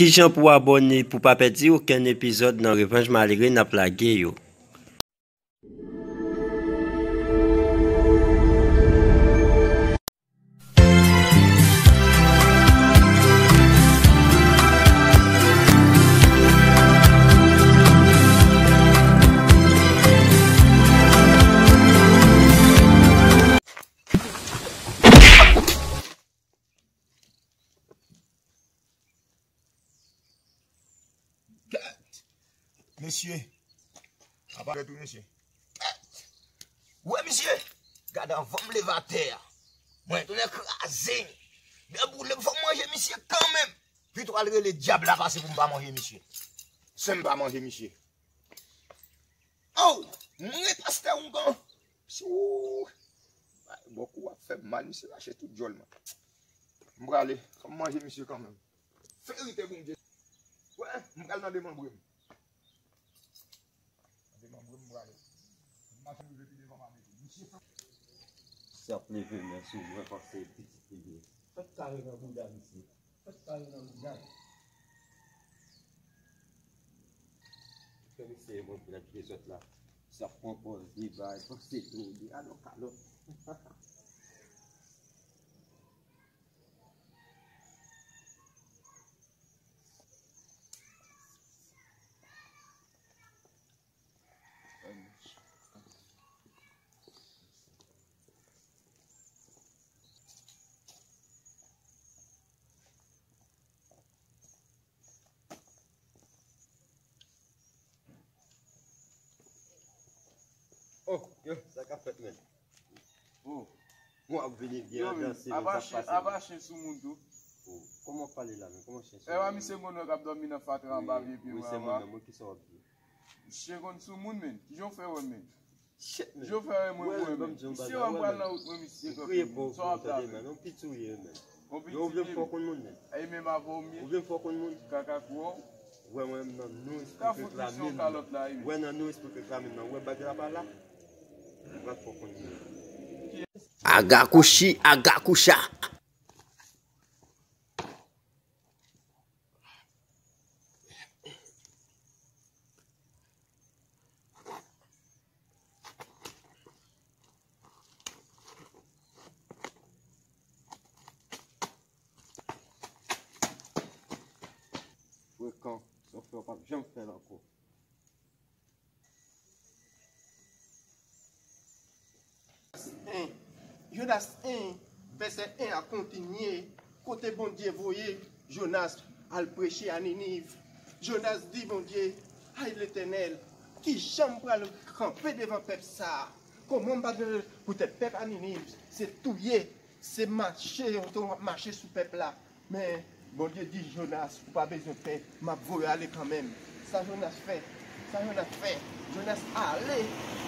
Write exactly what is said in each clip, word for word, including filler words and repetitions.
Kijan pou abòne pou pa pèdi okenn epizòd nan Revanj Malere n ap lage yo. Gad! Mesye! Apa tou mesye? Gad! Wè misye! Gad anvan m leve atè a. Mwen tounen kraze. Byen boule m fò m manje misye kanmenm. Pito al rele dyab la pase pou m pa manje misye. San m pa manje misye. Oh! Mwen pastè Oungan. Sou. Bòkou ap fè m mal, misye rache tout djòl mwen. M prale, fò m manje misye kanmenm. Verite Bondye. Wè, m pral nan demanbre m. Nan demanbre m, m prale. M mache rive pi devan m ap mete. Misye fè. Si ap leve men sou mwen, panse pitit li ye. Fèk kare nan bouda misye. Fèk kare nan bouda. Fè misye yon vlèt dezòd la. Sa pran pòz li bay, panse tou, li alò kalòt. Oh, yo, sa k ap fèt, men? Oh, mwen ap vini byen danse, men sa ap pase. Apa chen sou moun tou? Oh, kòman w ap pale la, men? Kòman chen sou moun? Ewa, misye konn wè k ap dòmi nan fatra anba vye pye bwa. Wi, se moun nan, mwen, kisa w ap di? Misye konn sou moun, men. Kijan w fè wè, men? Shit, men. Kijan w fè wè mwen, mwen, men? Misye wè m pral nan wout mwen, misye kanpe. Sa w ap tape? Yon piti w ye, men. Yo, ou vle m fè w konn moun, men. Ay, menm avè w m ye. Ou vle m fè w konn moun? Kaka kou w. Wè mwen nan nou espri reklame m nan. Wè nan nou espri reklame m nan. Wè bag la pa la. Ou pral fè w konn moun. Agakouchi, agakoucha. Frekan, sa w fè w p ap janm fè l ankò. En, Jonas en, vèsè en a kontinye, kote Bondye voye Jonas al preche a Niniv. Jonas di Bondye, ay Letènèl, kijan m pral kanpe devan pèp sa a? Kòman m pa dwe, poutèt pèp a Niniv se touye, se mache, yo te ap mache sou pèp la. Men, Bondye di Jonas, ou pa bezwen pè, m ap voye w ale kanmenm. Sa Jonas fè? Sa Jonas fè? Jonas ale,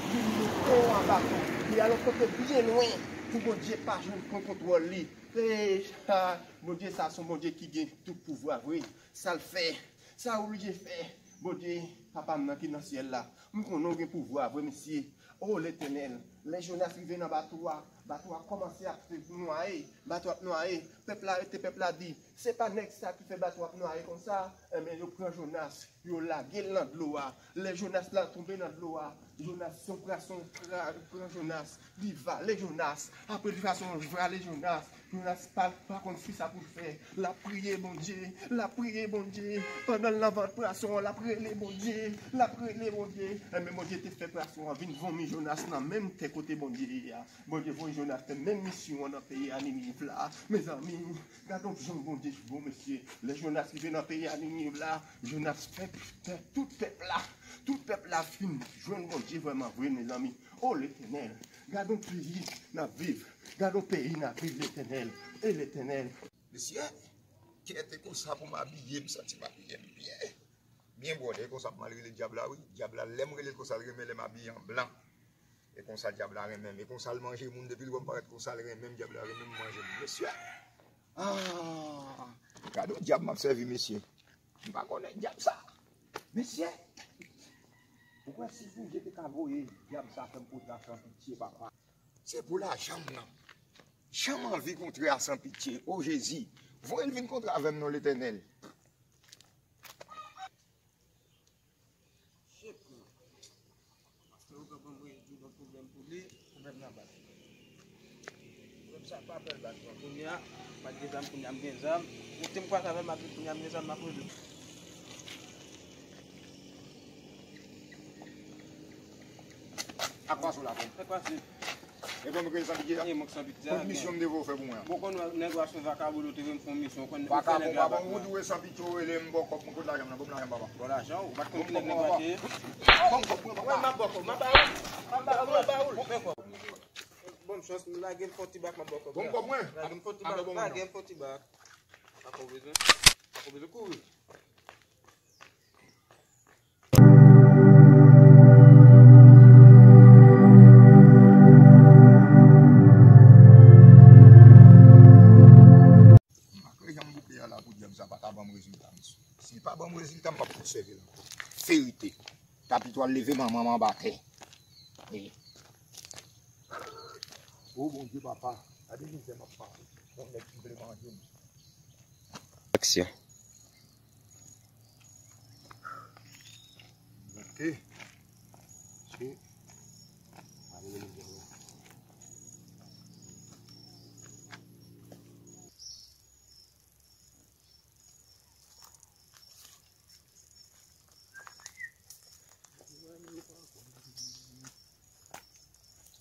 li moute anba tou. Li al yon kote byen lwen pou Bondye pa jwenn pran kontwòl li. E, a, Bondye sa se yon Bondye ki gen tout pouvwa vre. Sa l fè, sa oblije fè. Bondye, Papa m nan ki nan syèl la, m konnen w gen pouvwa vre, mesye. O Letènèl, lè Jonas rive nan bato a, bato a kòmanse ap nwaye, bato ap nwaye. Pèp la rete, pèp la di, se pa nèg sa ki fè bato ap nwaye konsa. Enben, yo pran Jonas, yo lage l nan dlo a. Lè Jonas la tonbe nan dlo a, Jonas, yon pwason pran Jonas, li vale Jonas. Apre li pwason vale Jonas, Jonas pa, pa konn kisa pou l fè. L ap priye Bondye, l ap priye Bondye. Pandan l nan vant pwason an, l ap rele Bondye, l ap rele Bondye. Enben, Bondye te fè pwason an vin vomi Jonas nan menm tè kote Bondye ye a. Bondye voye Jonas fè menm misyon an nan peyi a Niniv la. Mezanmi, gade yon jan Bondye bon, mesye. Lè Jonas rive nan peyi a Niniv la, Jonas fè, fè tout pèp la, tout pèp la fin jwenn Bondye vrèman vre, mezanmi. O Letènèl, gade yon peyi n ap viv. Gade yon peyi n ap viv, Letènèl. E Letènèl. Mesye, kèt e konsa pou m abiye, m santi m abiye m byen. Byen bwòdè, e konsa pou m al rele dyab la, wi. Dyab la, lè m rele l konsa, l renmen lè m abiye an blan. E konsa dyab la renmen m. E konsa l manje moun, depi l wè m parèt konsa, l renmen m, dyab la renmen m, manje m. Mesye! Ah! Gade yon dyab m ap sèvi, mesye. M pa konnen dyab sa. Mesye! Ou kwè si Bondye te ka voye dyab sa fè m kontre a San Pitye, papa? Se pou lajan m nan. Jan m anvi kontre a San Pitye. O Jezi, voye l vin kontre avè m non, Letènèl. Pa pè l bat mwen. Kounye a, m pa t gen zam, kounye a m gen zam. Ou te m kwaz avè m, m ap di kounye a m gen zam, m ap rezoud. Ak pa sou la, bon. Fè kwa se? E bon, mwen gen san pitye a. E mwen san pitye a. Kot misyon m te voye fè pou mwen an? Bon, konn nèg yo ap fè vakabon, yo te voye m fè yon misyon. Konn vakabon, pa bon, ou di w san pitye, ou rele m, bon, kòb mwen, kot lajan m nan, bon, lajan m, papa. Bon, lajan, ou pa t konn ki nèg nèg yo te ye? Bon, kòb mwen, papa. Mwen, m ap ba w kòb, m ap ba w. M ap ba w, m ap ba w. Bon, men kòb. Bon, chans, m lage l fè yon ti bak, m ap ba w kòb. Bon, kòb mwen. Lage m fè yon ti bak, lage m fè yon ti bak. Pako bezwen, pako bezwen kouri. Malgre jan m bouke a la pou dyab sa pa ka ban m rezilta, mesye. Si l pa ban m rezilta, m p ap fout sèvi l ankò. Verite. Kapitwa leve manman m anba tè. Wi. O Bondye papa, gade mizè m ap pase. Yon nèg ki vle manje m. Aksyon. Ok. Ok. Gade mizè la.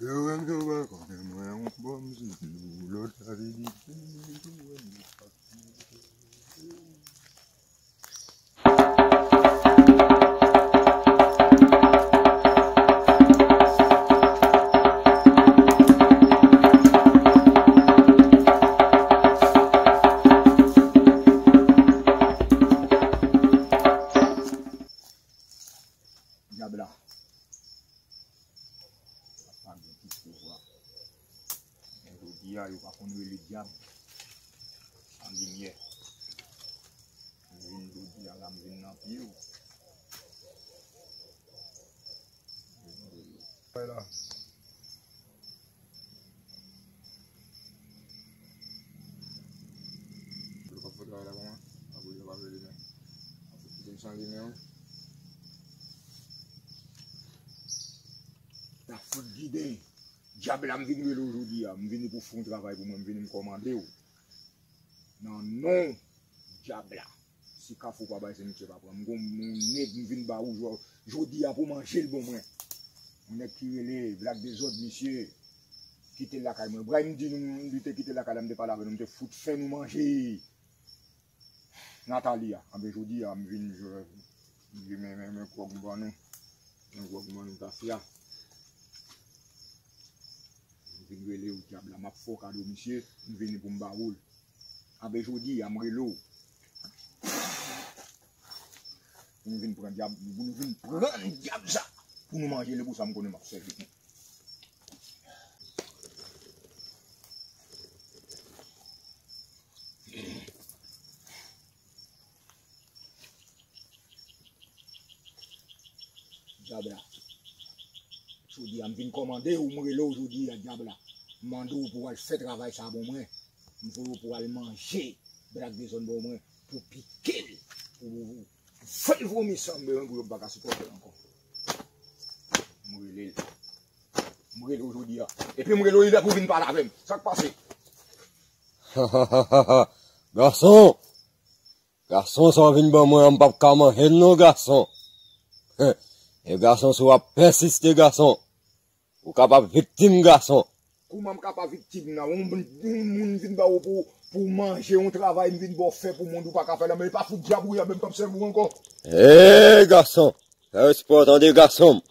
Yo menm yo pa konnen mwen yon bòm zizou, lòt la vini. Dyab la. Pa gen plis pouvwa. Men jodi a, yo pa konn rele dyab an limyè. M vin jodi a la, m vin nan pye w. Vin rele w. Bay la. Yo p ap fè travay la pou mwen. Apre yo p ap rele men. Apre kite m san limen wi. Ta fout gide. Dyab la m vin rele w jodi a. M vini pou fè yon travay pou mwen. M vini m kòmande w. Nan non dyab la. Si Kafou pa bay, se misye pa pran. M gon moun nèg m vin ba ou jò-, jodi a pou manje l bon mwen. Yon nèg ki rele Black Dezòd, misye kite l lakay mwen. Bray m di nou, li te kite l lakay la, m te pale avè nou, m te fout fè nou manje. Natali a, anben jodi a, m vin jwe, m vin men, men, men gwòg m ban nou. Men gwòg m ban nou tafya. M vin rele w dyab la, m ap fè w kado, misye, m vini pou m ba ou l. Anben jodi a, m rele w. Pou nou vin pran dyab, pou nou vin pran dyab sa. Pou nou manje l, e pou sa m konnen m ap sèvi nou. Dyab la. Jodi a, m vin kòmande w, m rele w jodi a, dyab la. M mande w pou w al fè travay sa bon mwen. M voye w pou w al manje Black Dezòd bon mwen. Pou pike l. Pou, pou, pou fè l vomi san m bezwen pou yo pa ka sipòte l ankò. M rele l. M rele w jodi a. Epi m rele w, li lè pou w vin pale avè m. Sa k pase? Gason! Gason, sa w vin ban mwen an, m p ap ka manje l non, gason. E gason, si w ap pèsiste, gason, ou kapab viktim, gason. Kouman m kapab viktim nan? Yon, yon moun vin ba ou pou, pou manje, yon travay m vin ba w fè pou moun, ou pa ka fè l, men pa fout dyab ou ye, men m p ap sèvi w ankò. Hey, gason, fè respè w tande, gason m.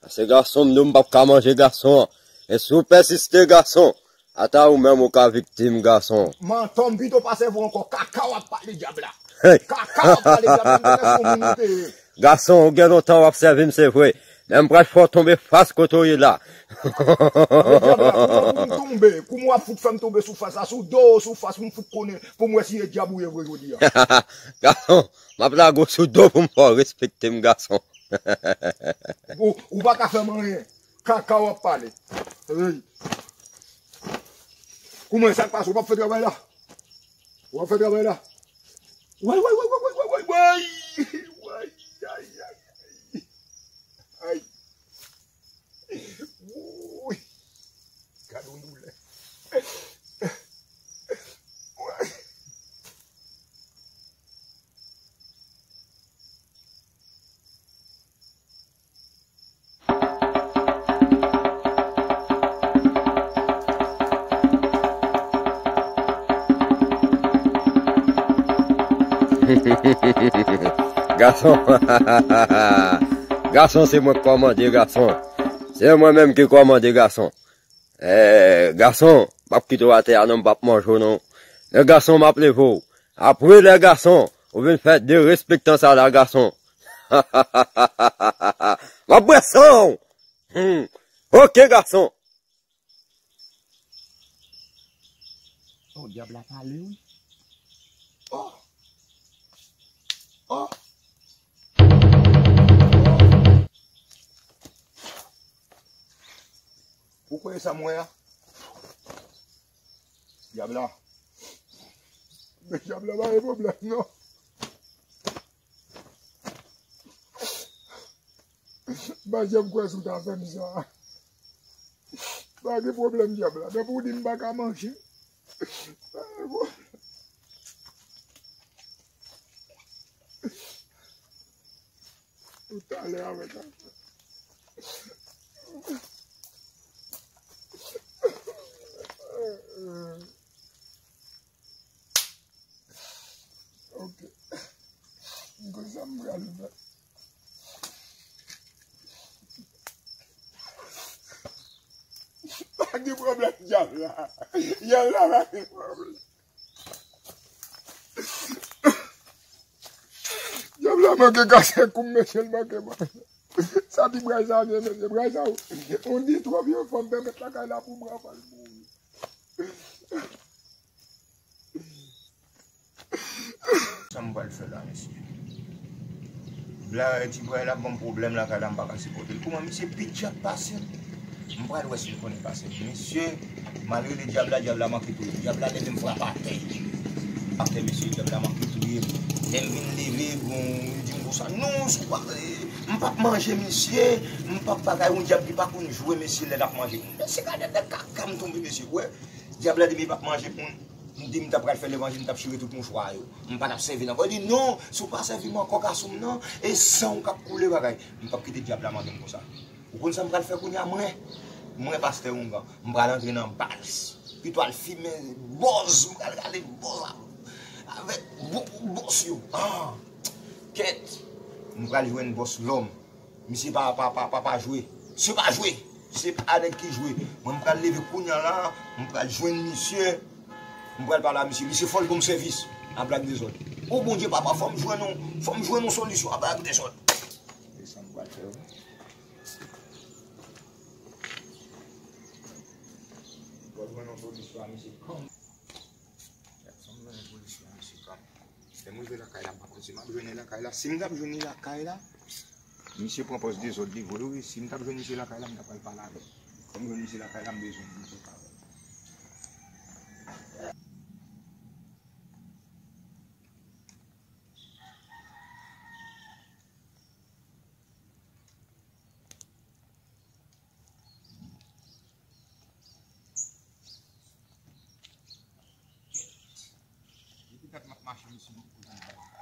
Paske gason m di w m p ap ka manje gason an. E si w pèsiste, gason, ata ou menm ou ka viktim, gason. Mantò m pito pa sèvi w ankò, kaka w ap pale, dyab la. Hey. Kaka w ap pale, dyab la, m te lè son moun ou te ye. Gason, ou gen lontan w ap sèvi m, se vre. Men m pral fè w tonbe fas kote w ye la. Men dyab la, kouman pou m tonbe? Kouman w ap fout fè m tonbe sou fas la? Sou do, sou fas, pou m fout konnen, pou m wè si e dyab ou ye vre jodi a. Gason, m ap lage w sou do pou m fè w respekte m, gason. Ou, ou pa ka fè m anyen. Kaka w ap pale. Hey. Kouman sa k pase? Ou p ap fè travay la? Ou p ap fè travay la? Way, way, way, way, way, way, way. Way, ay, ay, ay. Ay. Wouy. Gad yon doulè. Gason. Gason, se mwen k kòmande, gason. Se mwen menm ki kòmande, gason. Eh, gason, m ap kite w atè a non, m p ap manje w non. Lè gason, m ap leve w. Apre lè gason, ou vin fè derespektan sa la, gason. M ap bwè san w. Hmm. Ok, gason. Oh, dyab la pale, wi. Oh! Oh! Ou kwè sa m wè a? Dyab la. Men dyab la pa gen pwoblèm, non. M pa janm kwè si w ta fè m sa. Pa gen pwoblèm, dyab la. Depi w di m pa ka manje. Pa gen pwoblèm. Toutalè avèk afè. Ok. M konn sa m pral fè. Pa gen pwoblèm, dyab la. Dyab la, pa gen pwoblèm. Dyab la manke kase kou m, mesye, l manke manje. Sa ti bray sa vye, mesye, bray sa ou. On di twòp yon fanm pèmèt lakay la pou bra pa l mouri. Sa m pral fè la, mesye? Bla, ti bray la ban m pwoblèm lakay la, m pa ka sipòte l. Kouman misye pi dyab pase m? M pral wè si l konnen pase m. Mesye, m al rele dyab la, dyab la manke touye m. Dyab la leve m frape atè. Atè, mesye, dyab la manke touye m. Lè m vin leve, bon, li di m konsa, non, si w pa, eh, m p ap manje, mesye. M p ap bagay, yon dyab ki pa konn jwe, mesye, lè l ap manje. Mesye, gade nan kaka m tonbe, mesye. Wè, dyab la di m li p ap manje pou m. M di m ta pral fè levanjil, m t ap chire tout mouchwa yo. M pa t ap sèvi l ankò. Li di, non, si w pa sèvi m ankò, gason m nan, e san w k ap koule bagay. M p ap kite dyab la mande m konsa. Ou konn sa m pral fè kounye a, mwen? Mwen, pastè Oungan, m pral antre nan baz. Pito al fimen bòz, m pral rale bòz avèk bon bòz yo. Ah, kèt, m pral jwenn bòs lòm. Misye pa, pa, pa, pa, pa jwe. Misye pa jwe. Se pa nèg ki jwe. Mwen, m pral leve kounye a la, m pral jwenn misye. M pral pale a misye. Misye fò l ban m sèvis. A Black Dezòd. O Bondye, papa, fò m jwenn yon, fò m jwenn yon solisyon a Black Dezòd. E sa m pral fè, wi. Fò l jwenn yon solisyon a misye. Fò m jwenn yon solisyon a misye, kanmenm. Lè m rive lakay la, m pa konn si m ap jwenn li lakay la. Si m t ap jwenn li lakay la, misye pran pòz dezòd li vre wi. Si m t ap jwenn misye lakay la, m ta pral pale avè l. Kòm m jwenn misye lakay la, m bezwen misye pale. Depi dat m ap mache, misye poko janm bay m kòb.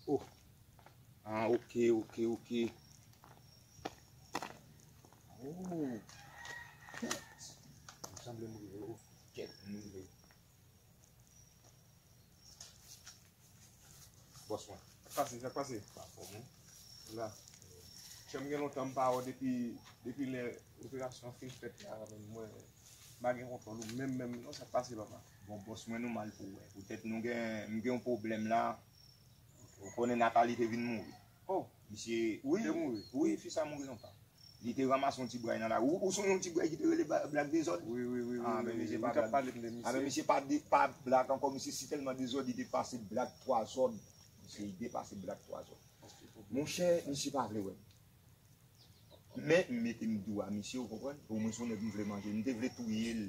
Oh. Ah, ok, ok, ok. Oh. Kèt. M sanble m rive, oh. Kèt, m rive. Bòs mwen. Sa k pase, sa k pase? Pa fò mwen. La. Chè m gen lontan m pa wè w depi, depi lè operasyon an fin fèt la, mwen m pa gen kontwòl ou menm, menm non, sa k pase, papa? Bon, bòs mwen, nou mal pou wè. Poutèt nou gen, m gen yon pwoblèm la. Ou konnen Nathalie te vin mouri. Oh, misye, wi, te mouri. Wi, fi sa mouri lontan. Li te ranmase yon ti bray nan lari. Ou, ou sonje yon ti bray ki te rele Ba-, Black Dezòd? Wi, wi, wi, ah, wi, men wi, misye wi. Pa Black. Wi, t ap pale m de misye. Ah, men misye pa de, pa Black ankò, misye si tèlman dezòd, li te pase Black twa zòd. Misye depase Black twa zòd. Monchè, misye pa vle wè m. Men, m mete m dou a misye, ou konprann? Omwen se yon nèg m vle manje. M te vle touye l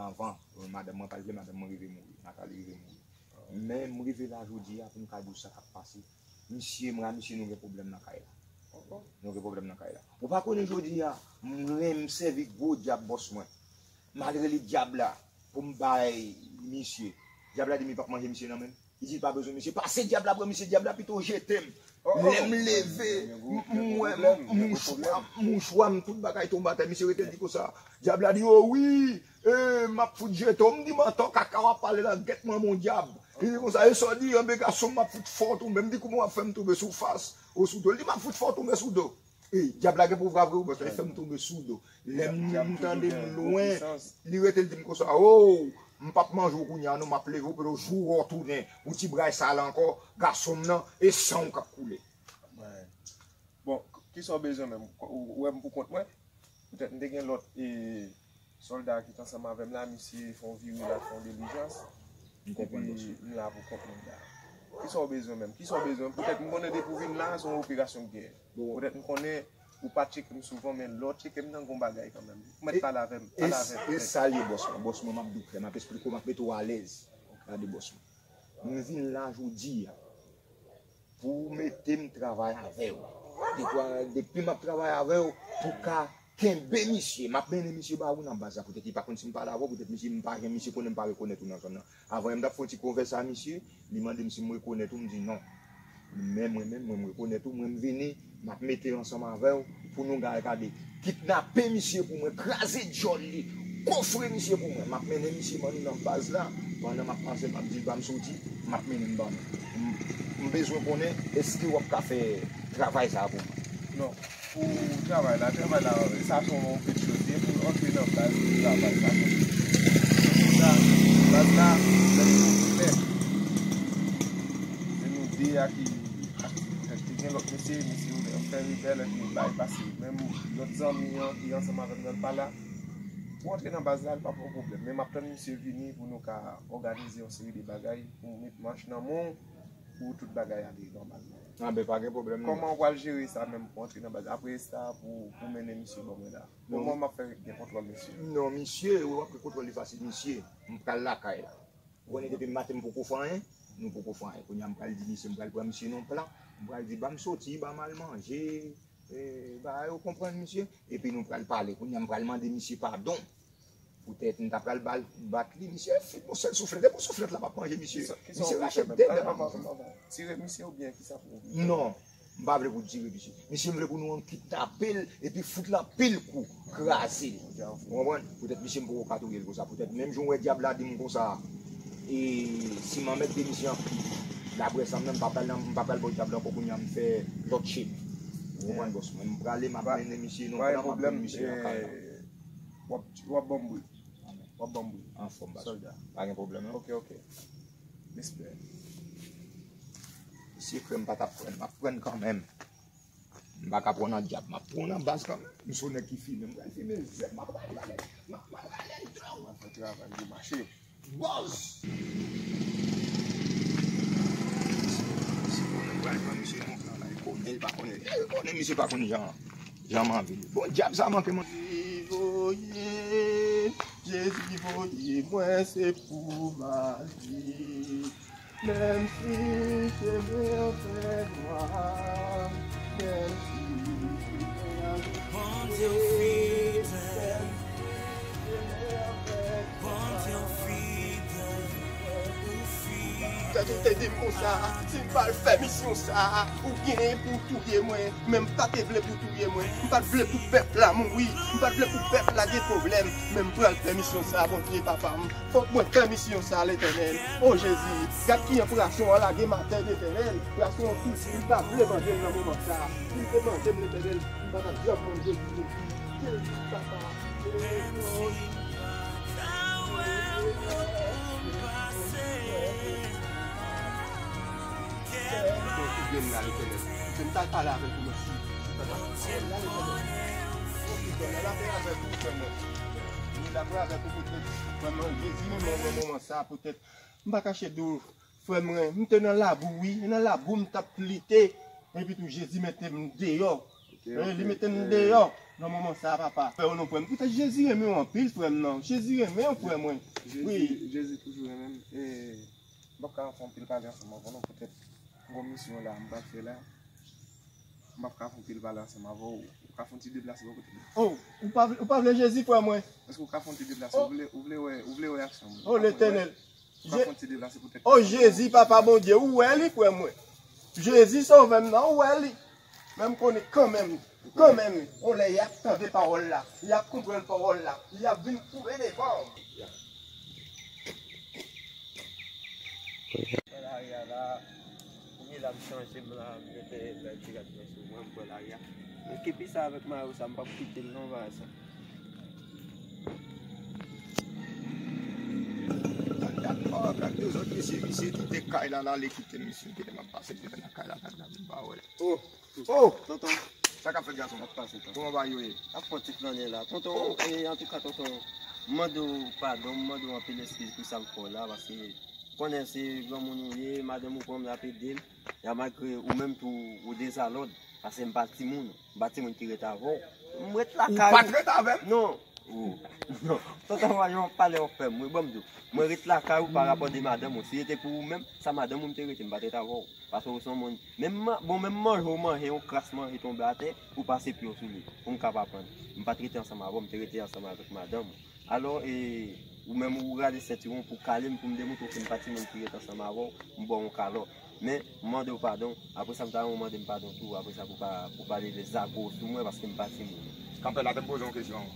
anvan. Madanm mwen pa t vle, madanm mwen rive mouri. Nathalie rive mouri. Men m rive la jodi a pou m ka di w sa k ap pase. Misye, mwen ak misye, nou gen pwoblèm nan kay la. Nou gen pwoblèm nan kay la. Ou pa konnen jodi a, m renmen sèvi gwo dyab bòs mwen. M al rele dyab la pou m bay misye. Dyab la di m li p ap manje misye nan men m. Li di l pa bezwen misye. Pase dyab la pran misye, dyab la pito jete m. Lè m leve, m, m wè mouchwa, mouchwa m, tout bagay tonbe atè. Misye rete di konsa. Dyab la di, o wi, e, M ap fout jete w, m di mantò kaka w ap pale la, gèt manman w dyab. Li di konsa, e sa w di, enben gason m ap fout fè w tonbe. M di kouman w ap fè m tonbe sou fas ou sou do? Li di m ap fout fè w tonbe sou do. E dyab la gen pouvwa vre wi, bòs, li fè m tonbe sou do. Lè m tande m lwen, li rete, li di m konsa, o, m p ap manje w kounye a non, m ap leve w, pou jou w tounen, ou ti bray sal ankò, gason m nan, e san w k ap koule. Bon, kisa w bezwen menm? Ou wè m pou kont mwen? Poutèt m te gen lòt e sòlda ki t ansanm avè m la, misye fè yon vire, l al fè yon dilijans. Epi m la pou kont mwen la. Kisa w bezwen menm? Kisa w bezwen? Poutèt m konnen depi w vin la, se yon operasyon gè. Poutèt m konnen ou pa tcheke m souvan, men lè w tcheke m nan gon bagay kanmenm. Ou mèt pale avè m, pale avè m. E sa l ye, bòs mwen. Bòs mwen, m ap di w klè, m ap esplike w, m ap mete w alèz. Gade, bòs mwen. Mwen vin la jodi a pou w mete m travay avè w. Depi, depi m ap travay avè w, pou w ka kenbe misye. M ap mennen misye ba ou nan baz la. Poutèt li pa konn si m pale avè w, poutèt misye, m pa jan misye konnen m pa rekonèt ou nan zòn nan. Avan yè m t ap fè yon ti konvèse a misye, li mande m si m rekonèt ou, m di non. Men mwen menm, mwen m rekonèt ou, mwen m vini, m ap mete ansanm avè w pou nou gade, gade. Kidnape misye pou mwen, kraze djòl li, kofre misye pou mwen. M ap mennen misye ban nou nan baz la. Pandan m ap pase, m ap di l ba m soti, m ap mennen l ban nou. M, m bezwen konnen, èske w ap ka fè travay sa a pou mwen? Non. Pou travay la, travay la, sa se yon kèk choz, se pou antre nan baz travay, sa se yon kèk choz. Sa, baz la, lè nou ouvè, se nou de a ki aktif. Te gen lòt mesye, mesye yo fè rebèl, epi bay pase. Menm lòt zanmi an ki ansanm avè m nan, l pa la. Pou antre nan baz la, li pa pran pwoblèm. Men m ap tann misye vini pou nou ka òganize yon seri de bagay, pou m met manch nan men w, pou tout bagay ale nòmalman. A ben, pa gen pwoblèm, non. Kòman w pral jere sa menm pou antre nan baz? Apre sa, pou, pou mennen misye ban mwen la. Kòman m ap fè gen kontwòl misye? Non, misye, w ap gen kontwòl li fasil, misye. M pral lakay la. Ou konnen depi maten m poko fè anyen, nou poko fè anyen. Kounye a m pral di misye, m pral pran misye nan plan, m pral di, ba m soti, ba m al manje, e, bagay, ou konprann, misye? Epi nou pral pale. Kounye a m pral mande misye padon. Poutèt m ta pral ba l, bat li, misye, fout m yon sèl souflèt. Depi yon souflèt la p ap manje misye. Misye rache de dèt la. Tire misye oubyen kisa pou ou? Non, m pa vle pou tire misye. Misye m vle pou nou kidnape l, epi fout l anpil kou, kraze l. Ou konprann? Poutèt misye m poko ka touye l konsa. Poutèt menm jan w wè dyab la di m konsa, e, si m anmède misye anpil, daprè sa m nan, m pa pral nan, m pa pral ba w dyab la ankò kounye a m fè lòt chemen. Ou konprann, bòs mwen? M prale, m ap mennen misye nan plan, m ap mennen misye lakay la. W ap, w ap ban m bri. W ap ban m bri. Anfòm, baz. Sòlda. Pa gen pwoblèm, non. Ok, ok. M espere. Mesye, frè m pa t ap pran, m ap pran kanmenm. M pa ka pran nan dyab, m ap pran nan baz kanmenm. M se yon nèg ki fimen, m pral fimen zèb, m ap pral rale, m ap pral rale dlo. M ap fè travay li mache. Bòz! Misye konnen m pral pran misye nan plan la, li konnen, li pa konnen. Li konnen misye pa konn jan, jan m anvi l. Bon, dyab sa manke m. Jezi voye, Jezi voye mwen, se pou m ale. Menm si chemen an fè nwa, menm si chemen an Bondye fidèl. Bondye fidèl. Ou fidèl. Tèt ou te di m konsa, si m pa al fè misyon sa, ou genyen pou w touye mwen. Men m pa te vle pou w touye mwen. M pa t vle pou pèp la mouri. M pa t vle pou pèp la gen pwoblèm. Men m pral fè misyon sa, Bondye, papa m. Fòk mwen fè misyon sa, Letènèl. O Jezi, gad ki enfrasyon an lage m atè, Letènèl. Enfrasyon an tou, li pa vle manje m nan moman sa. Si l te manje m, Letènèl, m pa t ap janm manje Jezi. Jezi, papa. Jezi. Fè yon kout grenn la, Letènèl. Se m t al pale avè l pou mwen si, si papa. La, Letènèl. Fè yon kout grenn la, lapè avèk ou, frè mwen. Wi, lapè avèk ou, poutèt, frè mwen, Jezi renmen w nan moman sa, poutèt, m pa kache di w, frè mwen, m te nan labou, wi, nan labou m t ap lite, epi tou Jezi mete m deyò. Wi, li mete m deyò nan moman sa, papa. Frè, non, frè m, poutèt Jezi renmen w anpil, frè m, non. Jezi renmen w, frè mwen. Wi. Jezi toujou renmen m. E, m p ap ka fè anpil pale ansanm avè w, non, poutèt gon misyon la m pral fè la. M p ap ka fè anpil pale ansanm avè w. Ou ka fè yon ti deplase bò kote m? Oh, ou pa vle, ou pa vle Jezi, frè mwen? Èske ou ka fè yon ti deplase? Ou vle, ou vle wè, ou vle wè aksyon m? Oh, Letènèl. Ou ka fè yon ti deplase poutèt. Oh, Jezi, papa Bondye, ou wè li, frè mwen. Jezi sove m nan, ou wè li. Men m konnen kanmenm, kanmenm, yon lè y ap tande pawòl la, y ap konprann pawòl la, y ap vin kouri devan w. M chanje m la, m mete bèl ti rad mwen sou mwen, m pran lari a. Men kepi sa avèk mayo sa, m p ap kite l non, bagay sa. Gad, gad, oh, gad de zòt mesye, misye kite kay la, l ale kite m, misye kite m ap pase devan kay la, gad, gad, m pa wè. Oh, oh, tonton, sa k ap fèt gason? Sa k ap pase, tonton? Kòman bagay yo ye? Ap fè ti flannen la. Tonton, oh, e, antouka, tonton, m mande w padon, m mande w anpil eskiz pou sa m fè w la, paske konnen se granmoun ou ye, madanm ou pran m l ap ede m. Ya malgre ou menm tou ou dezalòd, paske m pa timoun, m pa timoun ki ret avè w. M ret lakay ou. Ou pa t ret avè m? Non. Ou. Non. Tonton Wayon ap pale w ap fè m ri, ban m di w. Mwen ret lakay ou pa rapò de madanm ou. Si se te pou ou menm, sa madanm ou m te rete, m pa t ret avè w. Paske ou se yon moun, menm man-, bon, menm manje ou manje, yon kras manje tonbe atè, ou pase pye w sou li, pou m ka pa pran. M pa t rete ansanm avè w, m te rete ansanm avèk madanm ou. Alò, e, ou menm ou rale sentiwon pou kale m, pou m demontre w ke m pa timoun ki ret ansanm avè w, m ba w yon kalòt. Men, m mande w padon, apre sa m ta renmen w mande m padon tou, apre sa pou pa, pou pa leve zago sou mwen, paske m pa timoun. Kanpè la, te m poze yon kesyon.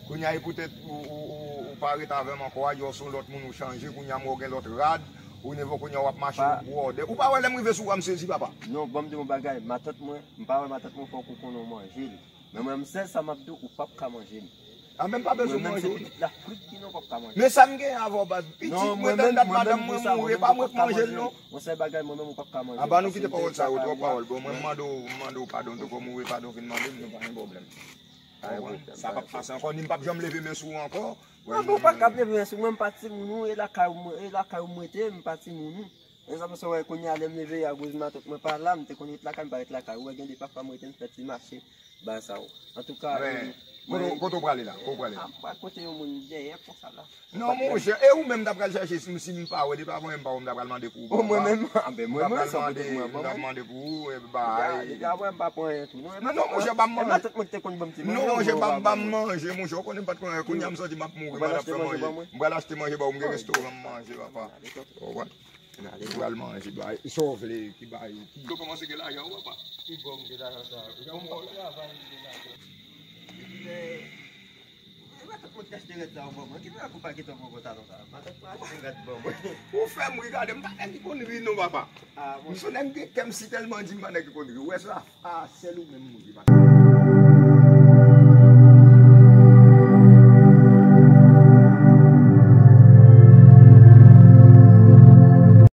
Kounye a, e poutèt ou, ou, ou, ou pa ret avè m ankò a, yo se yon lòt moun ou chanje, kounye a m wè w gen lòt rad, ou neve kounye a w ap mache yon bwòdè. Ou pa wè lè m rive sou ou a, m sezi, papa. Non, ban m di w yon bagay, matant mwen, m pa wè matant mwen fòk ou konnen w manje li. Men mwen, m sèl sa m ap di w, ou p ap ka manje m. A, men m pa bezwen manje w. Mwen menm, se pitit Lafrik ki non, w p ap ka manje m. Men sa m gen avè w, baz? Pitit mwen, tann dat madanm mwen mouri, e pa mwen k manje l, non. Yon sèl bagay, mwen menm, ou p ap ka manje m. A, ba nou kite pawòl sa yo, twòp pawòl. Bon, mwen, m mande w, m mande w padon, tou kòm ou vle padon vin mande m, nou pa gen pwoblèm. Sa p ap pase ankò, ni m p ap janm leve men sou ou ankò. Non, bon, ou pa t ka leve men sou mwen, m pa timoun ou, e lakay ou mwen, e lakay ou mwen te, m pa timoun ou. Men sa pase wè kounye a lè m leve a goz matant mwen pa la, m te konn ret lakay, m pa ret lakay. Ou wè gen de pafwa m rete m fè ti mache, bagay sa yo. Antouka, kote w prale la? Kote w prale la? A, m pral kote yon moun dèyè konsa la. Non, monchè, e ou menm t ap pral chache si m, si m pa wè, depi avan m pa wè, m ta pral mande kou ou. Mwen menm, a, ben, mwen, mwen, se yon pitit mwen, ban mwen. M ta mande kou ou, e bay. Depi avan m pa pran anyen tou. Non, non, monchè, ban m manje. Matant mwen te konn ban m ti manje. Non, monchè, ban m, ban m manje, monchè, ou konnen m pa t konn anyen, kounye a m santi m ap mouri, m pa t ap fè manje. M pral achte manje ba ou, m gen restoran m manje, papa. Ou konprann? Ou pral manje, bay, sa w vle, ki bay, ki. Yo kòmanse gen lajan, ou papa. Ki bon, m gen lajan sa. Yon bon travay, m gen lajan. Epi, men, matant mwen te achte rad sa yo ban mwen. Ki bagay pou pa kite yon bon pantalon sa? Matant mwen achte rad ban mwen. Ou fè m ri, gade, m pa nèg ki konn ri non, papa. M se nèg gen kè m si tèlman di m pa nèg ki konn ri. Ou wè sa? A, sèl ou menm m ri, papa.